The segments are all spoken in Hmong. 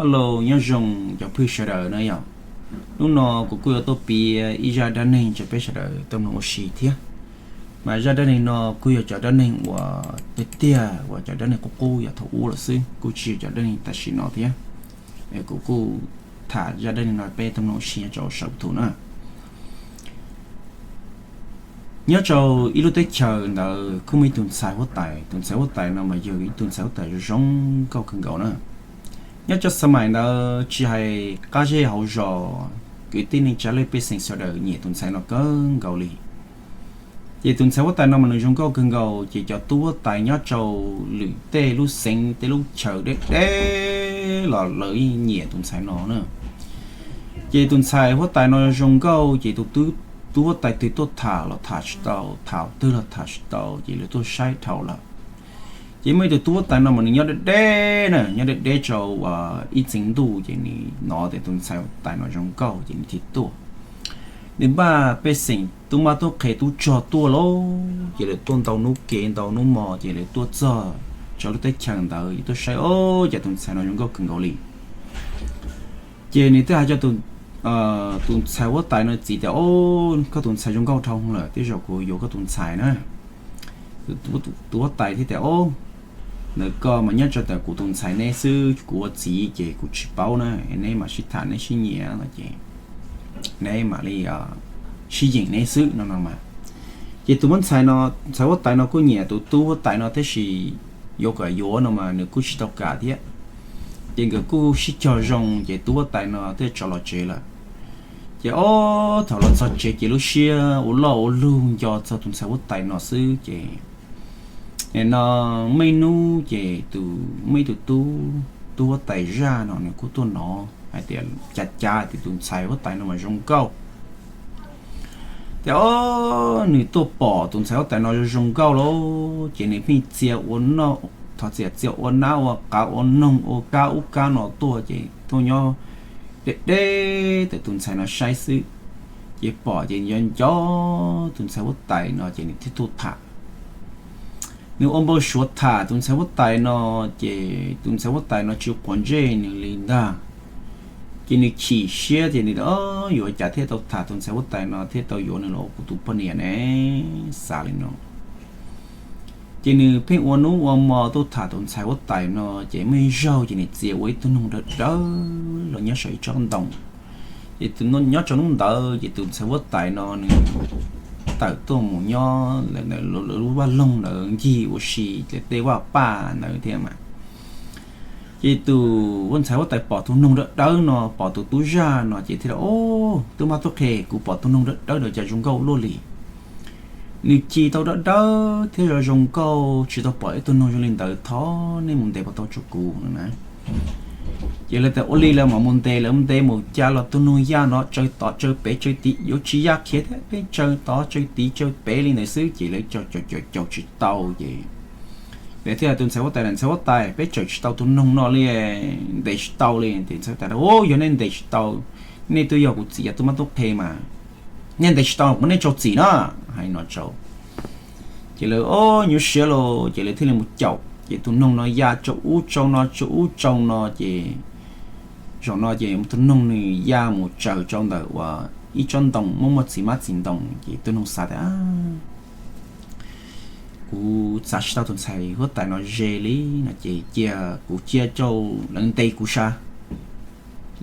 Hello, nyob zoo cov phooj ywg sawv daws na yom. Hnub no kuv kuj yuav tuaj piav ib zaj dab neeg rau peb sawv daws tau mloog ua si thiab. Mas zaj dab neeg no kuj yog cov dab neeg uas tiag tiag uas cov dab neeg qub qub yog thaum ub lawm xwb, kuj tsis yog cov dab neeg tam sim no thiab. Kuv kuj tham zaj dab neeg no peb tau mloog ua si nyob rau saum YouTube na. Nyob rau ib lub teb chaws ntawd kuj muaj ib tug ntxhais huab tais. Tus ntxhais huab tais no mas yog ib tug ntxhais huab tais zoo zoo nkauj kawg nkaus na. Nyob rau xab mais ntawd tsis hais qab zej hauv zos, kwv tij neej tsa lej pej xeem sawv daws nyiam tus ntxhais no kawg nkaus li. Ces tus ntxhais huab tais no mas nws zoo nkauj kawg nkaus, ces cov tub huab tais nyob rau lwm tej lub xeev tej lub chaw deb deb los lawv yeej nyiam tus ntxhais no na. Ces tus ntxhais huab tais no zoo nkauj, ces tus tub huab tais twg tuaj tham los tham tsis tau, tham twg los tham tsis tau, ces lawv tuaj saib dhau lawm. Ces muaj ib tug tub huab tais no mas nws nyob deb deb na, nyob deb deb rau ib txwv ntuj, ces nws hnov tias tus ntxhais huab tais no zoo nkauj, ces nws thiaj tuaj. Nws npaj pej xeem tub mab tub qhe tub rog tuaj lauj, ces lawv tuaj ntau hnub kev ntau hnub hmo, ces lawv tuaj txog rau lub teb chaws ntawd, ces tuaj saib, o, cas tus ntxhais no zoo nkauj kawg nkaus li. Ces nws thiaj hais rau tus ntxhais huab tais no txiv tias, o, koj tus ntxhais zoo nkauj dhau lawm, tej zaum kuv yuav koj tus ntxhais na. Tus huab tais thiaj tias, o, ntawm koj mas nyob rau ntawm kuv tus ntxhais neb xwb, kuv ua txiv ces kuv tsis paub na, neb mam sib tham neb sib nyiam no ces neb mam li sib yeem neb xwb no no mas. Ces tus ntxhais no, ntxhais huab tais no kuj nyiam tus tub huab tais no tab sis yuav kom yuav no mas nws kuj tsis tau kam thiab. Ces nkawd kuj sib cog zoo, ces tub huab tais no thiaj tso los tsev lawm. Ces ob thaum los txog tsev ces lub siab ua loj ua lug nco txog tus ntxhais huab tais no xwb ces no muaj ib hnub ces tus, muaj ib tug tub, tub huab tais zaj no nws kuj tuaj hnov hais tias cav cav tias tus ntxhais huab tais no mas zoo nkauj. Ces o, nws tuaj pom tus ntxhais huab tais no zoo zoo nkauj lauj, ces nws pheej txia ua, thov txim, txia ua nab ua qav ua noog ua kab ub kab no tuaj, ces tuaj nyob deb deb ntawm tus ntxhais no saib xwb. Ces pom ces nco nco tus ntxhais huab tais no ces nws thiaj tuaj tham. Nws ua npau suav tham tus ntxhais huab tais no, ces tus ntxhais huab tais no tsis quav ntsej nws li ntag. Ces nws chim siab ces nws, o, yuav cas thiaj tau tham tus ntxhais huab tais no thiaj tau yuav nws los ua kuv tus poj niam ne, xav li no. Ces nws pheej ua hnub ua hmo tuaj tham tus ntxhais huab tais no, ces muaj ib zaug ces nws txia ua ib tug noog dawb dawb los nyob saum ib tsob ntoo. Ces nyob rau hnub ntawd ces tus ntxhais huab tais no nws tawm tuaj mus nyob lawv lub vaj loog ntawd ncig ua si tej vaj paj ntawd thiab mas. Ces tus ntxhais huab tais pom tus noog dawb dawb no, pom tus tub zaj no ces thiaj, o, tub mab tub qhe, kuv pom tus noog dawb dawb ntawd cas zoo nkauj luaj li. Nws ci tau dawb dawb thiab zoo zoo nkauj, tsis tau pom ib tug noog zoo li ntawd, thov nej mus ntes puas tau rau kuv no na. Ces lawv tias ua li lawv mam mus ntes, lawv ntes mus cas los tus noog ya no tsaws tod tsaws pem tsaws tid, yuav tsis ya khiav thiab, pheej tsaws tod tsaws tid tsaws pem li ntawd xwb, ces lawv caum caum caum tsis tau ces lawv thiaj hais tus ntxhais huab tais, ntxhais huab tais, peb tsaws tsis tau tus noog no li, ntes tsis tau li. Ces ntxhais huab tais tias, o, yog nej ntes tsis tau, nej twb yog kuv txiv yog tub mab tub qhe mas, nej ntes tsis tau kuv muab nej rau txim na, hais no rau. Ces lawv, o, nyuaj siab lauj, ces lawv thiaj li mus caum, ces tus noog no ya tsau ub tsau no tsau ub tsau no ces zaum no ces tus noog nws ya mus tsaws rau ntawm uas ib tsob ntoo muaj muaj txiv mab txiv ntoo, ces tus noog xav tias, kuv txav tsis tau tus ntxhais huab tais no ze li no ces cia kuv cia rau lawv ntes kuv sav,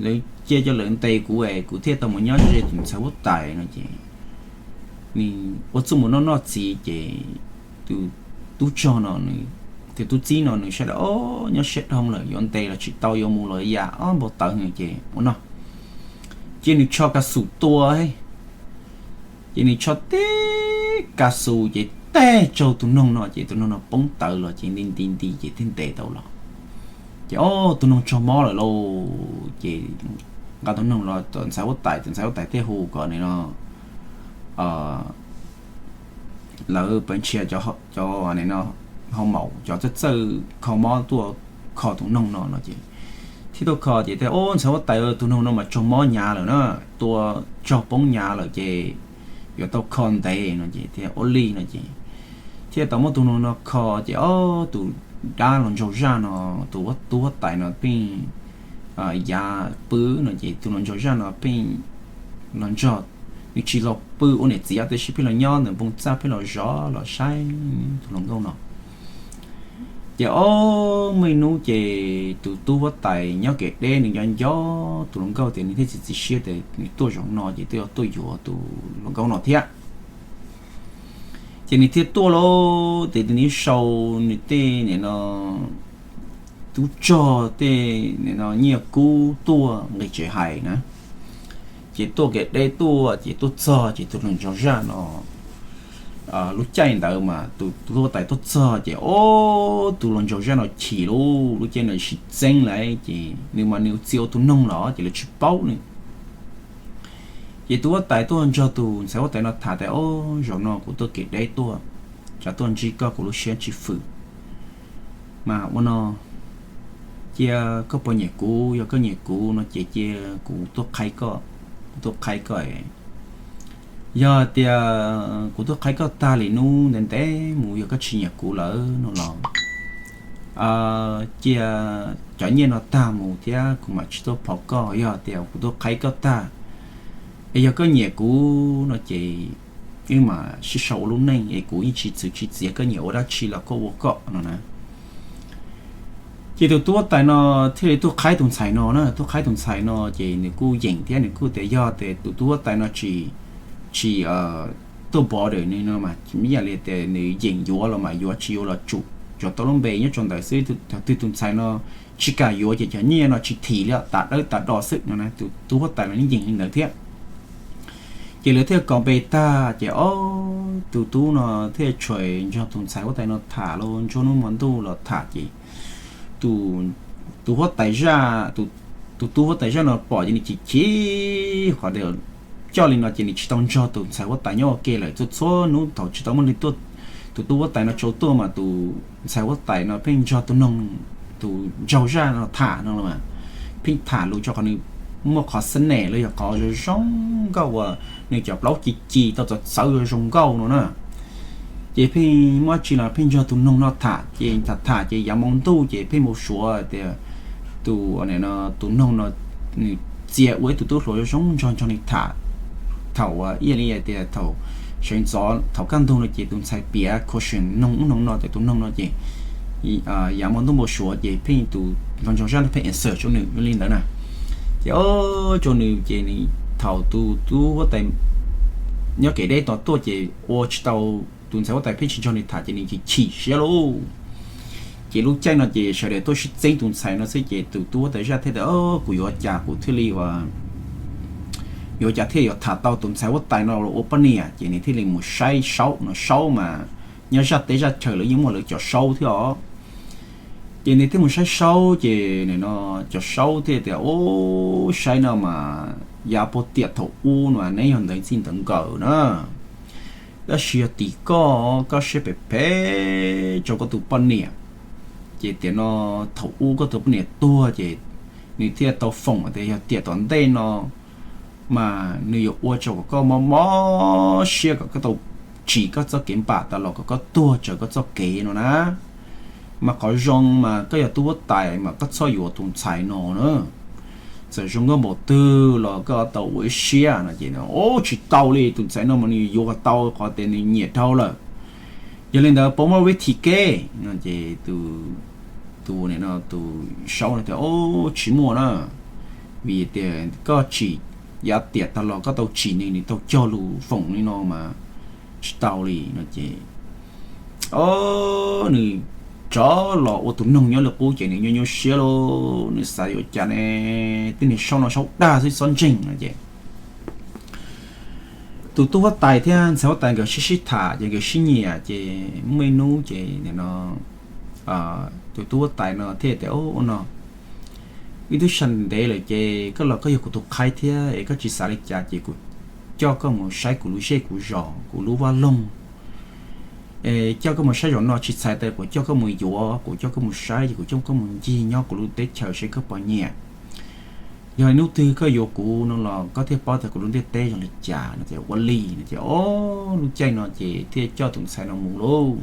lawv cia rau lawv ntes kuv es kuv thiaj tau mus nyob ze tus ntxhais huab tais no ces nws ua txuj mus noj noj txiv ces tus tub rog no, tus tub txib no nws saib tias, o, nyob siab dhau lawm, yuav ntes los tsis tau, yuav mus los ya ob npau taws ces ua no, ces nws tsho ka xus tua, ces nws tsho tib ka xus ces teg rau tus noog no ces tus noog no poob tawv los ces nti nti nti ces thiaj ntes tau los. Ces o, tus noog raug mob lawm lauj, ces nqa tus noog los tom ntxhais huab tais, tus ntxhais huab tais thiaj hu kom no lawv pab nrhiav cov hauj maum, cov txawj txawj kho mob tuaj kho tus noog no no ces thiaj tuaj kho ces tias, o, ntxhais huab tais, tus noog no mas raug mob hnyav lawm na, tua raug poob hnyav lawm ces yuav tau kho ntev no ces thiaj ua li no ces thiaj tau muab tus noog no kho ces o, tus dab los ntsaug zaj no, tus tub huab tais no pheej yav pw no ces tus hluas nraug zaj no pheej los nrog, nws tsis los pw ua niam txiv tab sis pheej los nyob ntawm npoo txaj pheej los zov los saib tus hluas nkauj no. Ces ob muaj ib hnub ces tus tub huab tais nyob kev deb nws nco nco tus hluas nkauj tias nws thiaj txiav txim siab tias nws tuaj zaum no ces twb yog tuaj yuav tus hluas nkauj no thiab. Ces nws thiaj tuaj lauj, ces nws sau nws tej nim no tub rog tej nim no nyiaj kub tuaj nqis tsev hais na. Ces tuaj kev deb tuaj ces tuaj txog ces tus hluas nraug zaj no lub caij ntawd mas tus tub huab tais tuaj txog ces ob tus hluas nraug zaj no chim lauj, lub caij no sib txeeb lawm ces nws mas nws txia ua tus noog los ces lawv tsis paub nws. Ces tus huab tais tuaj nrog tus ntxhais huab tais no tham tias, Ob, zaum no kuv tuaj kev deb tuaj, tsam tuaj ntsib koj kuv lub siab tsis fwm. Mas ua no, cia koj pov nyiam kuv, yog koj nyiam kuv no ces cia kuv tuaj qhaib koj, kuv tuaj qhaib koj. Yog tias kuv tuaj qhaib koj tag li hnub ntev ntev mus yog koj tsis nyiam kuv lawm no los cia cov nyiaj no tag mus thiab kuv mam tsis tuaj phov koj. Yog tias kuv tuaj qhaib koj tag es yog koj nyiam kuv no ces wb mam sib sau ua lub neej es kuv yeej tsis txwv tsis txiav, koj nyiam ua dab tsi los koj ua koj no na. Ces tus tub huab tais no thiaj li tuaj qhaib tus ntxhais no na, tuaj qhaib tus ntxhais no ces nws kuj yeem thiab nws kuj tias yog tias tus tub huab tais no tsis, tsis tuaj bother nws no mas ib yam li tias nws yeem yuav los mas yuav, tsis yuav los tsum, tsuas tau lub npe nyob rau ntawd xwb. Thaum twg tus ntxhais no tsis kam yuav ces cov nyiaj no tsis thim li, tas dawb tas do xwb no na. Tus tub huab tais los yeej yeem li ntawd thiab. Ces lawv thiaj kos npe tag ces ob tus tub no thiaj tshais nrog tus ntxhais huab tais no tham los ntsuag hnub hmo ntuj los tham ces tus huab tais zaj, tus tub huab tais zaj no pom ces nws chim chim qhov tias coj li no ces nws tsis tau nrog tus ntxhais huab tais nyob ua ke lawm. Txhua txhua hnub thaum tsis tau muaj neeg tuaj, tus tub huab tais no tau tuaj mas tus ntxhais huab tais no pheej nrog tus noog, tus nraug zaj no tham no los mas pheej tham lus rau qhov nws muaj qhov xab nes los yog qhov zoo zoo nkauj uas nws cov plaub ci ci tau txawv txawv zoo nkauj no na. Ces pheej muaj dab tsi los pheej nrog tus noog no tham ces tham tham ces yav hmo ntuj ces pheej mus suav tias tus, tus noog no nws txia ua ib tug tub hluas zoo zoo nrog nrog nws tham. Thaum ib yam li tias thaum sawv ntxov thaum kaj ntug no ces tus ntxhais piav khuv xim noog ub noog no ces tus noog no ces yav hmo ntuj mus suav ces pheej tus hluas nraug zaj no pheej answer rau nws li ntawd na. Ces o, rau nws ces nws, thaum tus tub huab tais nyob kev deb tos tuaj ces ua tsis tau, tus ntxhais huab tais pheej tsis nrog nws tham ces nws chim chim siab lauj. Ces lub caij no ces sawv daws tuaj sib txeeb tus ntxhais no xwb ces tus tub huab tais zaj thiaj tias, Kuv yuav cas kuv thiaj li ua, yuav cas thiaj yuav tham tau tus ntxhais huab tais no los ua poj niam? Ces nws thiaj li mus saib saub no, saub mas nyob zaj teb zaj chaw lawv yeej muaj lawv cov saub thiab os. Ces nws thiaj mus saib saub ces nim no cov saub thiaj tias, Ub, saib no mas yav puag tiam thaum ub no neb yog ntawv txij ntawv nkawm na, tab sis yog tim koj, koj siab phem phem rau koj tus poj niam. Ces tiam no thaum ub koj tus poj niam tuag ces nws thiaj tau foom tias yog tiam tom ntej no mas nws yuav ua rau kom koj mob mob siab kom koj tau tsim koj txoj kev npam tas los kom koj tuag raws koj txoj kev no na. Mas qhov zoo mas koj yog tub huab tais mas koj txhob yuav tus ntxhais no na. Txawm zoo nkauj npaum twg los koj tau ua ib siab no ces, Ub, tsis tau li, tus ntxhais no mas nws yuav kom tau qhov tias nws nyiam dhau lawm. Yog li ntawd puas muaj vib thim kev no ces tus, tus saub no tias, Ub, tsis muaj na, vim tias koj tsim yav tiam tas los koj tau tsim nws, nws tau cog lus foom li no mas tsis tau li no ces o, nws rov los ua tus noog nyob li qub ces nws nyuaj nyuaj siab lauj, nws xav yuav cas ne, tej niag saub no saub dag xwb txhob ntseeg no ces tus tub huab tais thiab ntxhais huab tais nkawd sib sib tham ces nkawd sib nyiam ces muaj ib hnub ces nim no tus tub huab tais no thiaj tias, Ub, ua no, wb twb sib nyiam ntev lawm ces koj los koj yog kuv tus qhaib thiab es koj tsis xav li cas ces kuv coj koj mus saib kuv lub zej kuv zos kuv lub vaj loog. Es coj koj mus saib zaum no tsis txhais tas kuv coj koj mus yuav, kuv coj koj mus saib ces kuv coj koj mus ncig nyob kuv lub teb chaws seb koj puas nyiam. Yog hnub twg koj yuav kuv no los koj thiaj paub tias kuv lub ntiaj teb zoo li cas no ces ua li no ces o, lub caij no ces thiaj coj tus ntxhais no mus lauj.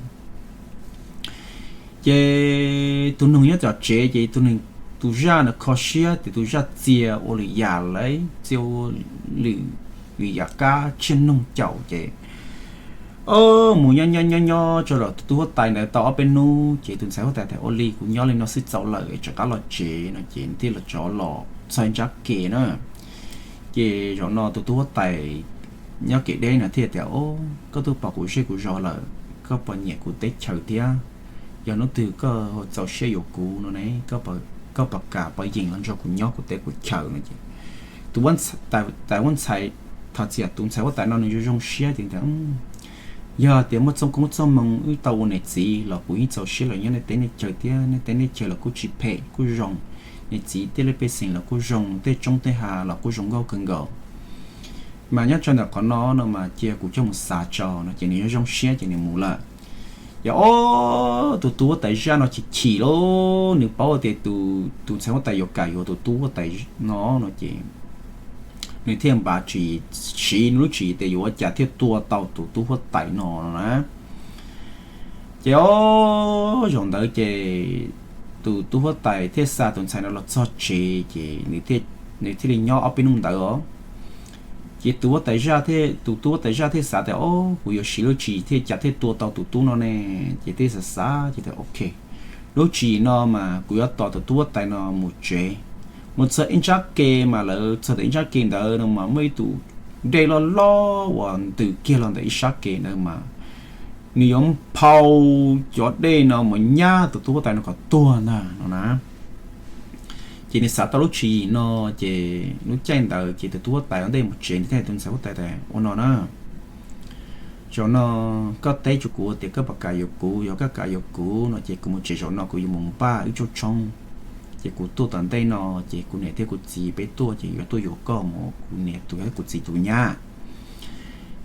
Ces tus noog nyob tom tsev ces tus noog tus zaj no kho siab tias tus zaj txia ua lwm yam lawm, txia ua lwm, lwm yam qab tsiaj noog caum ces, o, mus nyob nyob nyob nyob rau los tus tub huab tais ntawd tau ob peb hnub ces tus ntxhais huab tais tias, Ua li kuv nyob li no xwb txaus lawm, tsam qab los tsev no ces nws thiaj los txog los txog ntsab ke na. Ces zaum no tus tub huab tais nyob kev deb no thiaj tias, O, koj twb pom kuv zej kuv zos lawm, koj puas nyiam kuv teb chaws thiab? Yog hnub twg koj txaus siab yuav kuv no ne, koj puas kam puas yeem los nrog kuv nyob kuv teb kuv chaws no ces tus huab tais, huab tais, thov txim, tus ntxhais huab tais no nws zoo zoo siab tias, Yog tias muaj txoj koob txoj hmoo wb tau ua niam txiv los kuv yeej txaus siab los nyob nej teb nej chaws thiab, nej teb nej chaws los kuj tsis phem kuj zoo, niam txiv tej lej pej xeem los kuj zoo, tej roob tej hav los kuj zoo nkauj kawg nkaus. Mas nyob rau ntawm qhov no no mas cia kuv coj mus xav tso no ces nws zoo zoo siab ces nws mus lawm. Yog, o, tus tub huab tais zaj no chim chim lauj, nws paub tias tus ntxhais huab tais yuav kam yuav tus tub huab tais no no ces nws thiaj npav tsis, siv nws lub tswv yim tias yuav ua cas thiaj tua tau tus tub huab tais no no na. Ces, o, zaum ntawd ces tus tub huab tais thiaj xa tus ntxhais no los txog tsev ces nws thiaj li nyob ob peb hnub ntawd os. Ces tus huab tais zaj thiaj, tus tub huab tais zaj thiaj xav tias, O, kuv yuav siv lub tswv yim thiaj cas thiaj tua tau tus tub no ne. Ces thiaj xav xav ces tias, Ok, lub tswv yim no mas kuv yuav tos tus tub huab tais no mus tsev. Mus txog ib ntsab ke mas lawv txog ntawm ib ntsab ke ntawd no mas muaj ib tus dej loj loj uas ntws kiag los ntawm ib sab ke ntawd mas nws yuav phau cov dej no mus nyab tus tub huab tais no kom tuag ntag no na. Ces nws xav tau lub tswv yim no, ces lub caij ntawd ces tus tub huab tais ua ntej mus tsev nws thiaj hais tus ntxhais huab tais tias, Ua no na, zaum no koj teb rau kuv tias koj puas kam yuav kuv, yog koj kam yuav kuv no ces kuv mus tsev zaum no kuv yuav mus npaj ib tsob tshoob, ces kuv tuaj tom ntej no ces kuv niam thiab kuv txiv peb tuaj ces yuav tuaj yuav koj mus kuv niam tus thiab kuv txiv tus nyab.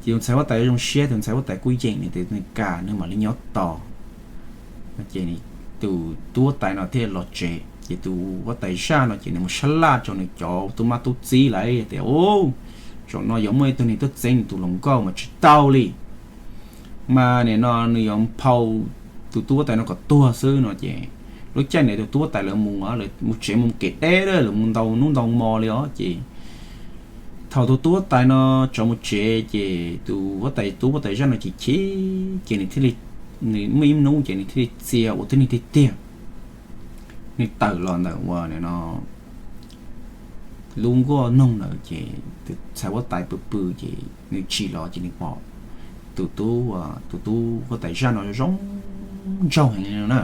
Ces tus ntxhais huab tais zoo siab, tus ntxhais huab tais kuj yeem nws tias nws kam nws mam li nyob tos. Ces tus tub huab tais no thiaj los tsev ces tus huab tais zaj no ces nws mus sab laj rau nws cov tub mab tub txib lawm tias, U, zaum no yuav muaj ib tug neeg tuaj txeeb nws tus hluas nkauj mas tsis tau li. Mas nim no nws yuav phau tus tub huab tais no kom tuag xwb no ces lub caij ntawd tus tub huab tais lawv mus, lawv mus tsev mus kev deb lawm, lawv mus ntau hnub ntau hmo li os ces thaum tus tub huab tais no tsov mus tsev ces tus huab tais, tub huab tais zaj no chim chim ces nws thiaj li, nws muaj ib hnub ces nws thiaj li txia ua tib neeg tiag tiag. Nws tawm los ntawm uas no lub nkuaj noog ntawd ces tus ntxhais huab tais pw pw ces nws tsim los ces nws pom tus tub, tus tub huab tais zaj no zoo nraug heev li no na.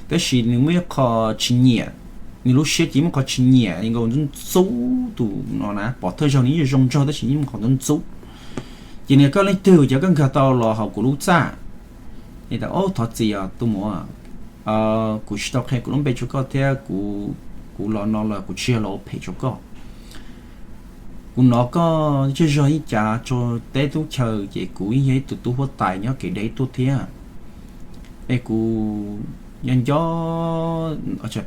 Tab sis nws muaj ib qho tsis nyiam, nws lub siab ces muaj qhov tsis nyiam nkaus ntxub ntxub tus no na, pom thawj zaug nws yeej zoo nraug tab sis yeej muaj qhov ntxub ntxub. Ces nws, Koj leej twg, cas koj nkag tau los hauv kuv lub txaj? Nws tias, Ob, thov txim os tus muam, kuv tsis tau qhia kuv lub npe rau koj thiab, kuv los no los kuv tsis yog los ua phem rau koj. Kuv hnov koj zej zog ib cav tso teb tub chaw ces kuv yeej yog ib tug tub huab tais nyob kev deb tuaj thiab. Es kuv nyob nco,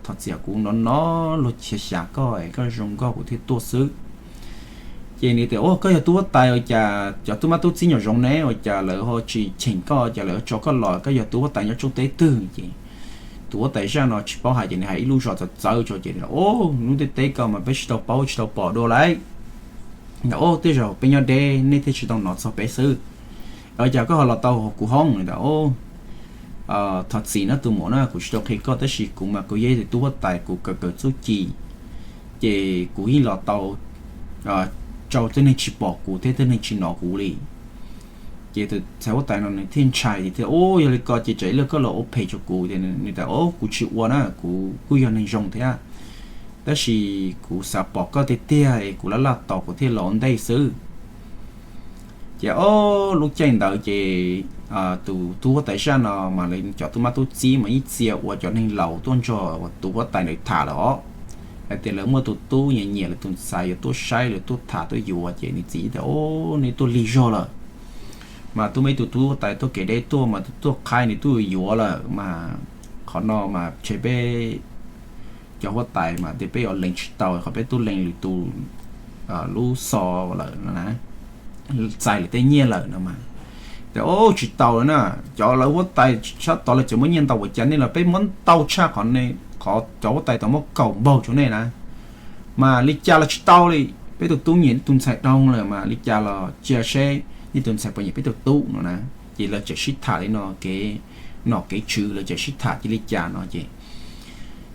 thov txim, kuv hnov hnov luag xyav xyav koj es koj zoo nkauj kuv thiaj tuaj xwb. Ces nws tias, Ua, koj yog tub huab tais ua cas cov tub mab tub txib nyuam zoov ne ua cas lawv ho tsis cheem koj, cas lawv tso koj los, koj yog tub huab tais nyob tsooj teb twg? Ces tus huab tais zaj no tsis paub hais ces nws hais ib lub zos txawv txawv tso ces, Ub, lub ntiaj teb ko mas peb tsis tau paub tsis tau pom dua lauj. Ub, tej zaum peb nyob deb nej thiaj tsis tau hnov txog peb xwb. Ua cas koj ho los tau hauv kuv hoob? Nws tias, Thov txim nawb tus muam na, kuv tsis tau qhia koj tab sis kuv mas kuv yog ib tug tub huab tais, kuv kawm kawm txuj ci, ces kuv yeej los tau rau tej neeg tsis pom kuv thiab tej neeg tsis hnov kuv li. Ces tus ntxhais huab tais no nws thiaj ntshai thiab, Ub, yog li ko ces tsam ib pliag koj los ua phem rau kuv. Ces nws tias, Ub, kuv tsis ua na, kuv kuj yog neeg zoo thiab, tab sis kuv xav pom koj tiag tiag es kuv laj laj tos kuv thiaj los ua ntej xwb. Ces ob lub caij ntawd ces tus tub huab tais zaj no mas lawv cov tub mab tub txib mas yeej txia ua cov neeg laus tuaj nrog tus huab tais ntawd tham lawm os. Hais tias lawv muaj tus tub nyiam nyiam lawv tus ntxhais yuav tuaj saib, lawv tuaj tham tuaj yuav ces nws txiv tias, Ub, nws tuaj lig zog lawm, mas twb muaj ib tug tub huab tais tuaj kev deb tuaj mas twb tuaj qhaib nws tuaj yuav lawm mas qhov no mas ntshe peb cov huab tais mas tias peb yuav lees tsis tau, qhov peb tuaj lees lwm tus lub xov lawm, txais lawm tej nyiaj lawm no mas. Tias, Ub, tsis tau lawm na, cov lawv huab tais sab tod lawv tseem muaj nyiaj ntau ua cas nej los peb muab ntau tshaj qhov ne, qhov cov huab tais tau muab kaum npaug rau nej na. Mas li cas los tsis tau li, peb tus tub nyiam nej tus ntxhais dhau lawm mas li cas los cia seb nej tus ntxhais puas nyiam peb tus tub no na. Ces lawv txawm sib tham li no kev nom kev tswv, lawv txawm sib tham cia li cas no ces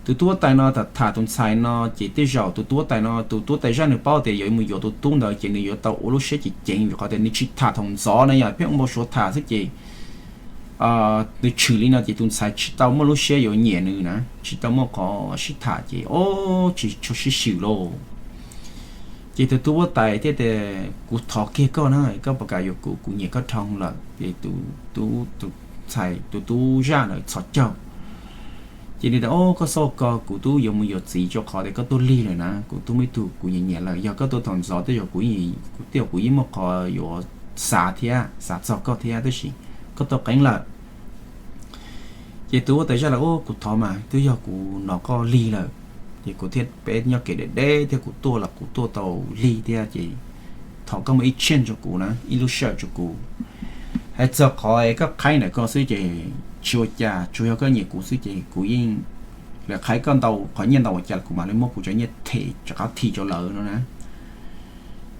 tus tub huab tais no tham tham tus ntxhais no ces tej zaum tus tub huab tais no, tus tub huab tais zaj nws paub tias yuav mus yuav tus tub ntawd ces nws yuav tau ua lub siab ceev ceev vim qhov tias nws tsis tham thaum ntxov na, yog pheej ua npau suav tham xwb ces nws tshwm li no ces tus ntxhais tsis tau muaj lub siab yuav nyiam nws na, tsis tau muaj qhov sib tham ces ob tsis tshua sib swm lauj. Ces tus tub huab tais thiaj tias, kuv thov kiag koj na, koj puas kam yuav kuv, kuv nyiam koj dhau lawm. Ces tus tub zaj ntawd txhos caug ces nws tias, o, koj xav ko, kuv twb yuav mus yuav txiv rau qhov tias koj tuaj lig lawm na, kuv twb muaj ib tug kuv nyiam nyiam lawm, yog koj tuaj thaum ntxov tej zaum kuv, kuv tej zaum kuv yeej muaj qhov yuav xav thiab xav txog koj thiab, tab sis koj tuaj qeeb lawm. Ces tus huab tais zaj lawv, o, kuv thov mas, twb yog kuv hnov koj lig lawm ces kuv thiaj, peb nyob kev deb deb thiab kuv tuaj los kuv tuaj tau lig thiab ces thov koj muaj ib tsheej rau kuv na, ib lub sij hawm rau kuv. Hais txog qhov koj qhaib ntawm ko xwb ces tsis ua cas, tsuas yog koj nyiam kuv xwb ces kuv yeej, lawv qhaib koj ntau, qhov nyiaj ntau ua cas kuv mam li muab kuv cov nyiaj them rov qab rau lawv no na.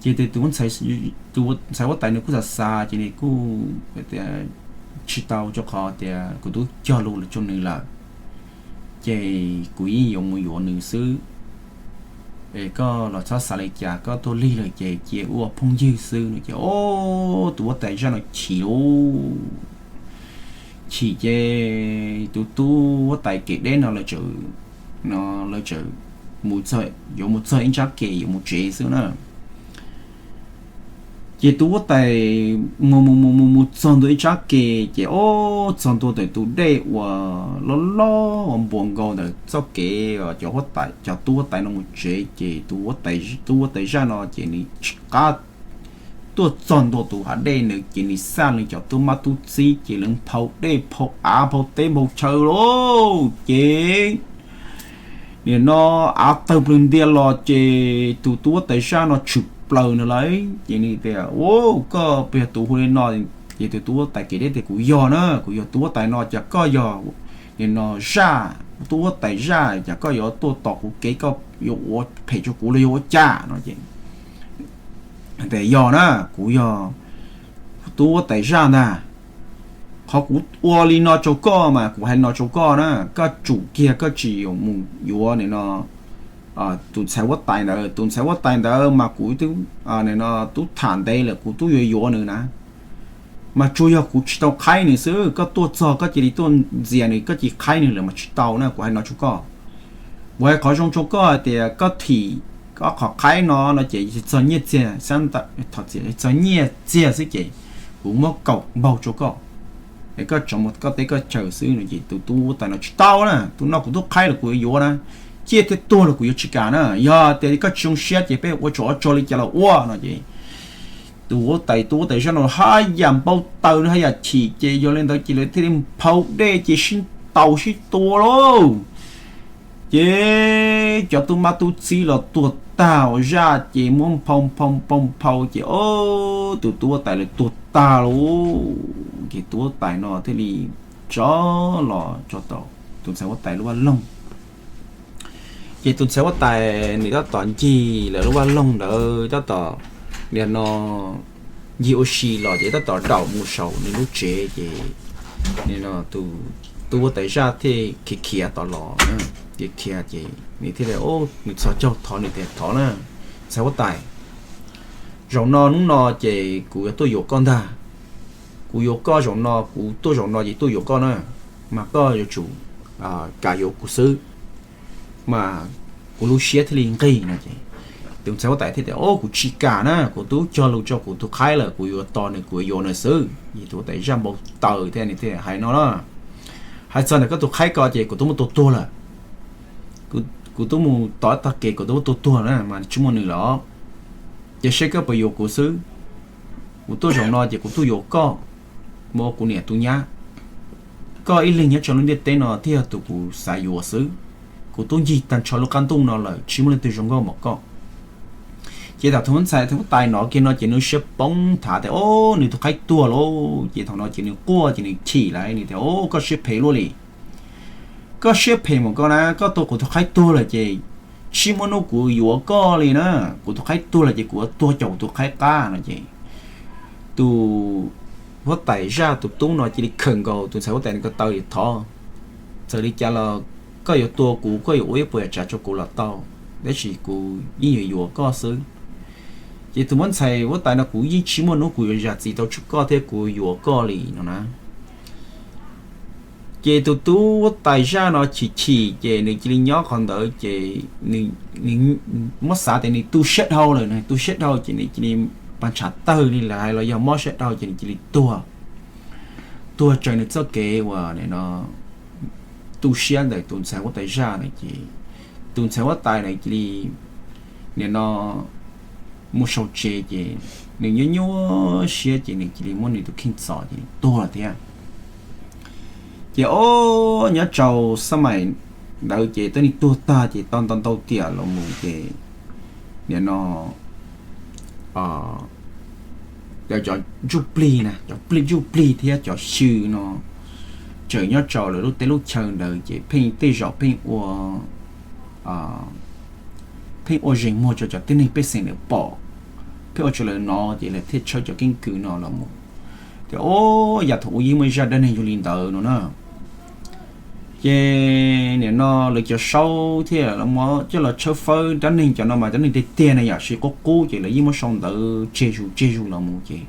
Ces tus, tus ntxhais huab tais nws kuj xav xav ces nws kuj tias, tsis tau, rau qhov tias kuv twb cog lus rau nws lawm ces kuv yeej yuav mus yuav nws xwb. Es koj los txhob xav li cas, koj tuaj lig lawm ces cia ua phooj ywg xwb no ces, o, tus huab tais zaj no chim lauj. Chim ces tus tub huab tais kev deb no lawv txawm, no lawv txawm mus, yuav mus txog ib nrab ke yuav mus tsev xwb na. Ces tus huab tais mus mus mus mus mus txog ntua ib nrab ke ces, o, txog ntua ntawm tus dej uas loj loj uas npuas nkaus ntawm txoj kev cov huab tais, cov tub huab tais no mus tsev ces tus, tub huab tais zaj no ces nws tsis qab tuaj txog ntua tus hav dej ntawd ces nws xa nws cov tub mab tub txib ces lawv nphau dej nphau av nphau teb nphau chaw lauj. Ces nim no av tawg plws ntia los ces tus tub huab tais zaj no tshwm plaws nws lawm ces nws tias, u, koj puas yog tus hu li no? Ces tus tub huab tais kev deb tias, kuv yog na, kuv yog tub huab tais no, cas koj yog nim no zaj, tub huab tais zaj, cas koj yuav tuaj tom kuv kev, koj yuav ua phem rau kuv los yog ua cas no ces tias, yog na, kuv yog tub huab tais zaj ntag. Qhov kuv ua li no rau koj mas kuv hais li no rau koj na, koj tsum kiag koj tsis mus yuav nim no tus ntxhais huab tais ntawd. Tus ntxhais huab tais ntawd mas kuv twb, nim no twb tham ntev lawm, kuv twb yuav yuav nws na. Mas tsuas yog kuv tsis tau qhaib nws xwb, koj tuaj txog koj cia li tuaj ntxias nws, koj cia li qhaib nws lawm mas tsis tau na, kuv hais li no rau koj. Kuv hais qhov zoo rau koj hais tias koj thim ob qhov qhaib no no ces txog nyiaj txiag, txog nyiaj txiag xwb ces kuv muab kaum npaug rau koj, es koj tso mus koj teb koj chaw xwb no ces tus tub huab tais no tsis tau na, tus no kuv twb qhaib los kuv yuav yuav na, ciaj thiab tuag los kuv yuav tsis kam na, yog tias koj tsis zoo siab ces peb ua tsov ua rog li cas los ua no ces tus huab tais, tub huab tais zaj no haj yam npau taws, haj yam chim ces yog li ntawd ces lawv thiaj li nphau dej ces sib ntaus sib tua lauj. Ces cov tub mab tub txib los tuag tag, ua zaj ces muab nphau nphau nphau nphau ces, o, tus tub huab tais lawv tuag tag lauj. Ces tub huab tais no thiaj li tso los tso tau tus ntxhais huab tais lub vaj loog. Ces tus ntxhais huab tais nws tab tom ncig lawv lub vaj loog ntawd, tab tom, nim no ncig ua si los ces tab tom daum mus saum nws lub tsev ces nim no tus tub huab tais zaj thiaj khiav khiav tom los, khiav khiav ces nws thiaj li, nws txhos caug thov, nws tias, thov na, ntxhais huab tais, zaum no hnub no ces kuv yuav tuaj yuav koj ntag. Kuv yuav koj zaum no, kuv tuaj zaum no ces tuaj yuav koj na, mas koj yuav tsum kam yuav kuv xwb mas kuv lub siab thiaj li nqig no ces tus ntxhais huab tais thiaj tias, o, kuv tsis kam na, kuv twb cog lus rau kuv tus qhaib lawm, kuv yuav tos nws, kuv yuav yuav nws xwb. Ces tus huab tais zaj npau taws thiab nws thiaj hais no na, hais txog ntawm koj tus qhaib ko ces kuv twb muab tua tuag lawm. Kuv twb mus tom ib tag kev kuv twb muab tua tuag na mas tsis muaj nws lawm. Ces seb koj puas yuav kuv xwb. Kuv tuaj zaum no ces kuv tuaj yuav koj, mus ua kuv niam tus nyab. Koj ib leeg nyob rau lub ntiaj teb no thiaj yog tus kuv xav yuav xwb. Kuv twb ncig tag nrho lub qab ntuj no lawm tsis muaj leej twg zoo nkauj npaum koj. Ces thaum tus ntxhais huab tais hnov kiag no ces nws siab poob nthav tias, o, nws tus qhaib tuag lauj. Ces thaum no ces nws quaj ces nws chim lawm, nws tias, o, koj siab phem luaj li. Koj siab phem mus koj na, koj tua kuv tus qhaib tuag lawm ces tsis muaj hnub kuv yuav koj li na. Kuv tus qhaib tuag lawm ces kuv yuav tuag caum kuv tus qhaib qab no ces tus huab tais zaj tus tub no cia li khawm nkaus tus ntxhais huab tais ko taw tias, Thov, txawm li cas los koj yuav tua kuv, koj yuav ua ib puas yam tsav rau kuv los tau, tab sis kuv yeej yuav yuav koj xwb. Ces tus muab ntxhais huab tais no, Kuv yeej tsis muaj hnub kuv yuav zam txim tau rau koj thiab kuv yuav koj li no na. Ces tus tub huab tais zaj no chim chim ces nws cia li nyob qhov ntawd ces nws muab xav tias nws tu siab dhau lawm, nws tu siab dhau ces nws cia li pab ntshav tawg li lawm hais los yog mob siab dhau ces nws cia li tuag, tuag raws nws txoj kev uas nim no tu siab ntawm tus ntxhais huab tais zaj na. Ces tus ntxhais huab tais na cia li nim no mus sau tsev ces nws nyuaj nyuaj siab ces nws cia li muab nws tus kheej txov ces nws tuag thiab. Ces ob nyob rau xab mais ntawd ces twb tuag tag ces tau ntau ntau tiam los mus ces nim no cov ntsuj plig na, cov ntsuj plig thiab cov xyw no tseem nyob rau lawv lub teb lub chaw ntawd ces pheej tej zaum pheej ua pheej ua zeem muag rau cov tib neeg pej xeem ntawd pom, pheej ua rau lawv hnov ces lawv thiaj tshawb cov keeb kwm no los mus. Ces ob yam thaum ub yeej muaj zaj dab neeg yug li ntawd no na. Ces nim no lawv cov saub thiab coj los tshawb fawb dab neeg cov no mas dab neeg tiag tiag na yom, sis qub qub ces lawv yeej muab sau ntawv tseg zus tseg zus los mus ces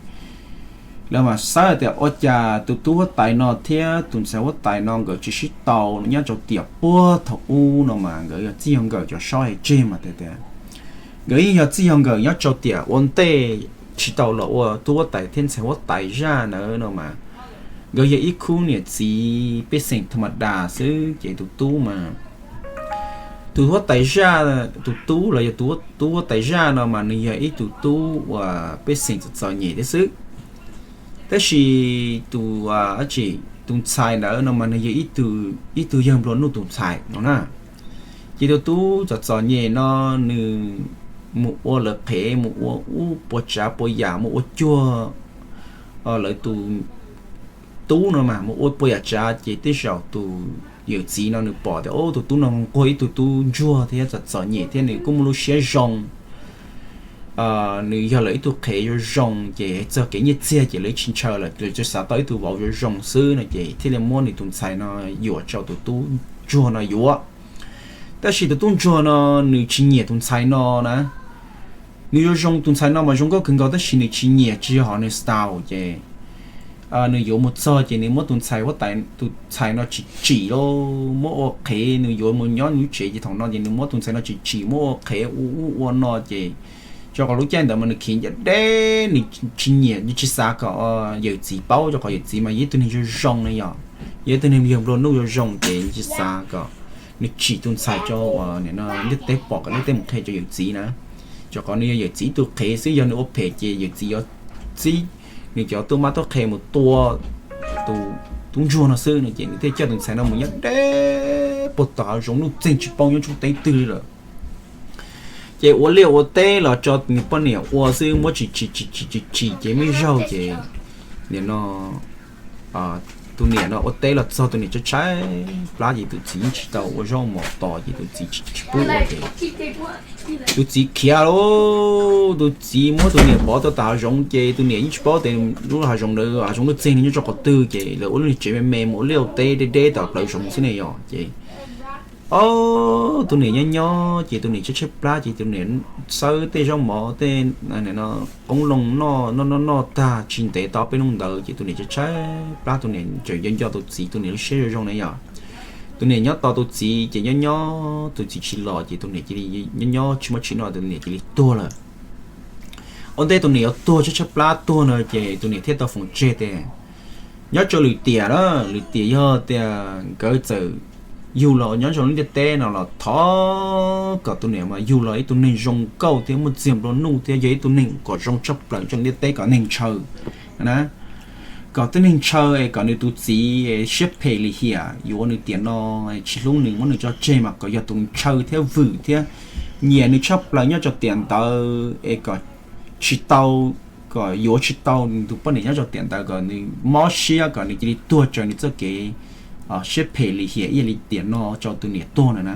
lawv mas xav tias ua cas tus tub huab tais no thiab tus ntxhais huab tais no nkawd tsis sib tau nyob rau tiam puag thaum ub no mas nkawd yog txij yog nkawm, cov saub hais tseg mas tias nkawd yeej yog txij yog nkawm nyob rau tiam ua ntej tsis tau los ua tub huab tais thiab ntxhais huab tais zaj ntawd no mas nkawd yog ib khub niam txiv pej xeem tha ma das xwb ces tus tub mas tus huab tais zaj, tus tub los yog tus tub huab tais zaj no mas nws yog ib tug tub uas pej xeem txom txom nyem thiab xwb. Tab sis tus, tus ntxhais ntawd no mas nws yog ib tug yawg nplua nuj tus ntxhais no na. Ces tus tub txom txom nyem no nws mus ua lawv qhev, mus ua ub puas tsav puas yam, mus ua cuag lawv tus tub no mas mus ua puas yam tsav ces tej zaum tus yawm txiv no nws pom tias tus tub no nquag ib tug tub ntsuag thiab txom txom nyem thiab nws kuj muaj lub siab zoo, nws yog lawv ib tug qhev zoo zoo ces txog kev nyiaj txiag ces lawv tsis ntshaw lawm, lawv tsuas xav tau ib tug vauv zoo zoo xwb no ces thiaj li muab nws tus ntxhais no yuam rau tus tub ntsuag no yuav. Tab sis tus tub ntsuag no nws tsis nyiam tus ntxhais no na. Nws yuav zoo, tus ntxhais no mas zoo nkauj kawg nkaus tab sis nws tsis nyiam, tsis yog hom nws style ces nws yuav mus txog ces nws muab tus ntxhais, tus ntxhais no tsim tsim lauj, muab ua qhev, nws yuav mus nyob nws lub tsev ces thaum no ces nws muab tus ntxhais no tsim tsim muab ua qhev ua ub ua no ces rau qhov lub caij ntawd mas nws khiav ncaj deb, nws tsis nyiam, nws tsis xav kom yawm txiv paub rau qhov yawm txiv mas yog ib tug neeg zoo zoo ne yom, yog ib tug neeg yawg nplua nuj zoo zoo ces nws tsis xav kom nws tsim tus ntxhais rau ntiaj teb pom kom ntiaj teb mus qhia rau yawm txiv na. Rau qhov nws yog yawm txiv ib tug qhev xwb, yog nws ua phem ces yawm txiv yuav txib nws cov tub mab tub qhe mus tua tus tub ntsuag no xwb no ces nws thiaj coj tus ntxhais no mus nyob deb puag tom hav zoov nuj txeeg tsis paub nyob tsob teb twg li lawm. Ces ua liaj ua teb los tso nws poj niam ua xwb, muab tsim tsim tsim tsim tsim tsim ces muaj ib zaug ces nim no tus niam no ua teb los txog tus niam tshaib tshaib plab ces tus txiv yeej tsis tau ua zaub mov tos ces tus txiv tsis pub ua ces tus txiv khiav lauj. Tus txiv muab tus niam pov tau tom hav zoov ces tus niam yeej tsis paub tias lub hav zoov ntawd hav zoov nuj txeeg nyob rau qhov twg ces lawv ua lub niag tsev me me mus ua liaj ua teb deb deb tom plawv zoov xwb ne yom ces tus niam nyob nyob ces tus niam tshaib tshaib plab ces tus niam xawb tej zaub mov tej qoob loo noj noj noj noj tag tsis ntev tau peb hnub ntawd ces tus niam tshaib tshaib plab tus niam tseem nco nco tus txiv, tus niam lub siab zoo zoo ne yom. Tus niam nyob tos tus txiv ces nyob nyob tus txiv tsis los ces tus niam cia li nyob nyob tsis muaj tsis noj tus niam cia li tuag lawm. Ua ntej tus niam yuav tuag tshaib tshaib plab tuag no ces tus niam thiaj tau foom tseg tias nyob rau lwm tiam na, lwm tiam yog tias nkawd txawm yug los nyob rau lub ntiaj teb no los thov kom tus niam mas yug los ib tug neeg zoo nkauj thiab muaj txiag nplua nuj thiab yog ib tug neeg kom zoo tshaj plaws rau ntiaj teb kom neeg ntshaw na. Kom tib neeg ntshaw es kom nws tus txiv siab phem lim hiam yuav nws tiam no, tsis hlub nws muab nws tso tseg mas kom yog tus ntshaw thiab vwm thiab nyiam nws tshaj plaws nyob rau tiam ntawd es kom tsis tau, kom yuav tsis tau tus poj niam nyob rau tiam ntawd kom nws mob siab kom nws cia li tuag raws nws txoj kev siab phem lim hiam ib yam li tiam no rau tus niam tuag na na,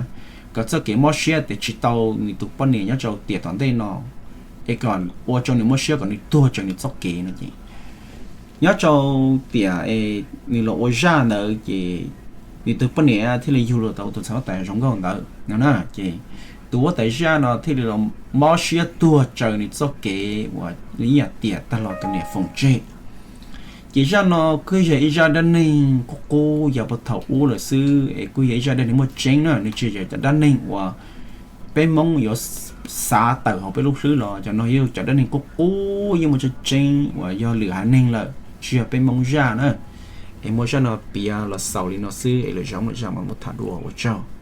kom txoj kev mob siab tias tsis tau nws tus poj niam nyob rau tiam tom ntej no, es kom ua rau nws mob siab kom nws tuag raws nws txoj kev no ces nyob rau tiam es nws los ua zaj ntawd ces nws tus poj niam thiaj li yug los tau tus ntxhais huab tais zoo nkauj ntawd no na. Ces tus huab tais zaj no thiaj li los mob siab tuag raws nws txoj kev uas li ib yam tiam tag los tus niam foom tseg. Ces zaj no kuj yog ib zaj dab neeg qub qub yog puag thaum ub lawm xwb es kuj yog ib zaj dab neeg muaj tseeb na, nws tsis yog cov dab neeg uas peb Hmoob yuav xav tawm hauv peb lub hlwb los. Cov no yog cov dab neeg qub qub yeej muaj tseeb tseeb uas yog lwm haiv neeg lawm, tsis yog peb Hmoob zaj na. Es muaj zaj no piav los xaus li no xwb es lwm zaus mam muaj tham dua, ua tsaug.